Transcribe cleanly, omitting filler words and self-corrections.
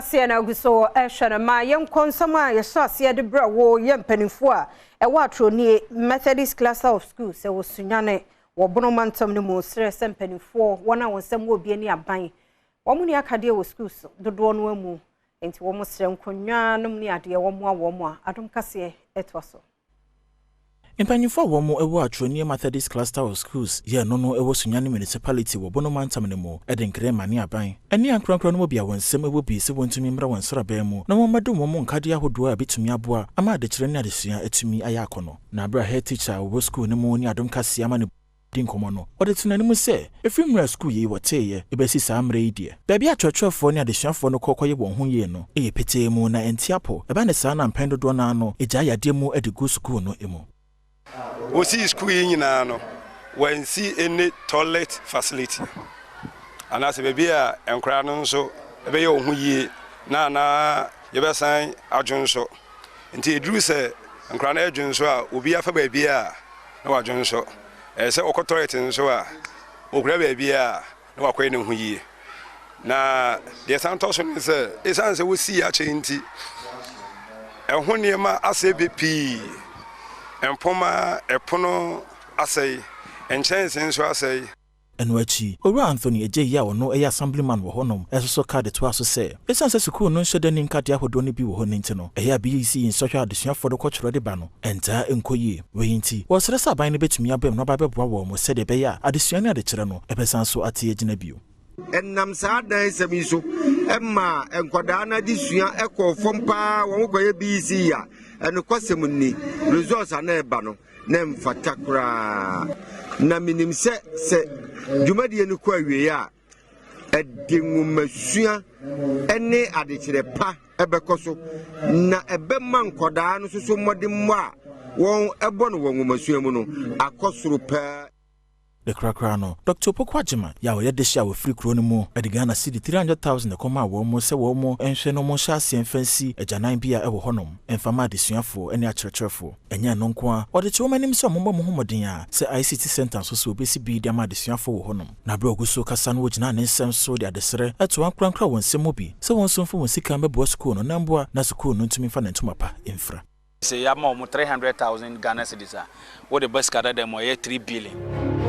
Kaseɛ no agu so ɛhwɛ no ma yɛnkɔ nsɛm a yɛhyɛ aseɛ de brɛ wo. Yɛ mpanimfoɔ a ɛwɔ Atronie Methodist Cluster of Schools ɛwɔ Sunyane wɔ Bono mantam no mu serɛ sɛ mpanimfoɔ, wɔn a wɔn nsɛm wɔ bie ne aban, wɔn ne akadeɛ wɔ schools dodoɔ no mu, nti wɔn srɛ nkonnwa nom ne adeɛ wɔn a wɔn a Adom Kaseɛ ɛtoa so. Mpanyinfoɔ a wɔn wɔ Atronie Methodist Cluster of Schools yɛ no wɔ Sunyane Municipality wɔ Bono mantam no mu de nkran ma ne aban ɛne ankorankora no mu bi a wɔn nsɛm wɔ bi sɛ wɔntumi mmra wɔn sraban mu na wɔn mmɛdom wɔn mu nkadeɛ ahodoɔ a ɛbɛtumi aboa ama adekyerɛ ne adesua atumi ayɛ akɔnɔ. Na abere a head teacher a wɔwɔ school no mu ne Adom Kaseɛ ama ne di nkɔmmɔ no, wɔde to n'anim sɛ ɛfiri mmerɛ a sukuu yi wɔteeɛ ɛbɛsi saa mmerɛ yi deɛ, baabi a akyerɛkyerɛfoɔ ne adesuafoɔ no kɔkɔyɛ wɔn ho yie no ɛyɛ petee mu na ɛnti apɔ ɛba ne saa na mpɛn dodoɔ no ano ɛgyaa yadeɛ mu de gu sukuu no mu. Wɔsii sukuu yi nyinaa no, wɔansi any toilet facility anaasɛ baabi a nkwaraa no nso ɛbɛyɛ wɔn ho yie na anaa yɛbɛsan adwo nso. Nti ɛduru sɛ nkwaraa no adwo nso a, obi afa baabi a na wadwo nso. Ɛyɛ sɛ wɔkɔ toilet nso a, wɔkura baabi a na wakɔyɛ ne ho yie. Na deɛ san tɔ so ne sɛ, ɛsiane sɛ wɔsii akyɛ nti, ɛho nneɛma asɛe bi pii. Mpoma, ɛpono asɛe, nkyɛnse nso asɛe. Ɛno akyi, Owura Anthony Agye a ɔno ɛyɛ assemblyman wɔ hɔnom ɛso so ka de toa so sɛ ɛsiane sɛ sukuu no nhyɛ da ne nkadeɛ ahodoɔ no bi wɔ hɔ no nti no, ɛyɛ a BECE nsɔhwɛ adesuafoɔ de kɔtwerɛ de ba no ɛntaa nkɔ yie. Wei nti wɔsrɛ sɛ aban no bɛtumi abam na ɔba bɛboa wɔn mo sɛdeɛ ɛbɛyɛ a adesua ne adekyerɛ no ɛbɛsan so ate agyina bio. Ɛnam saa dan sɛm yi so ɛma nkwadaa no adesua ɛkɔɔ fam paa. Wɔn kɔyɛ BECE a, ɛnokwasɛm ni, results a na ɛba no na mfata koraa. Na menim sɛ dwumadie no kɔ awie a, ɛde nwomasua ne adekyerɛ pa ɛbɛkɔ so na ɛbɛma nkwadaa no soso mmɔdemmɔ a wɔn ɛbɔ no wɔ nwomasua mu no akɔ soro paa. De korakora no, Dr Opoku Agyema yɛ a ɔyɛ dehye a wɔfiri kuro no mu de Ghana cedi 300,000 ɛkɔma a wɔn mo sɛ wɔn mo nhwɛ no mo nhyɛ aseɛ mfa nsi agyanan bi a ɛwɔ hɔnom mfa ma adesuafoɔ ne akyerɛkyerɛfoɔ. Ɛnyɛ ɛno nko a, wɔde kyerɛ wɔn anim sɛ ɔmommɔ mo ho mmɔden a sɛ ICT center nso so wɔbɛsi bi de ama adesuafoɔ wɔ hɔnom. Na berɛ a ɔgu so kasa no, wɔgyinaa ne nsɛm so de adesrɛ ɛto ankorankora wɔn nsɛm mu bi sɛ wɔn nso mfa wɔn sika mbɛboa sukuu no na mboa na sukuu no ntumi mfa ne ntoma pa mfira. Sɛ yɛama ɔmo 300,000 Ghana cedis a, wode ba sika dada mu a, ɛyɛ 3 billion.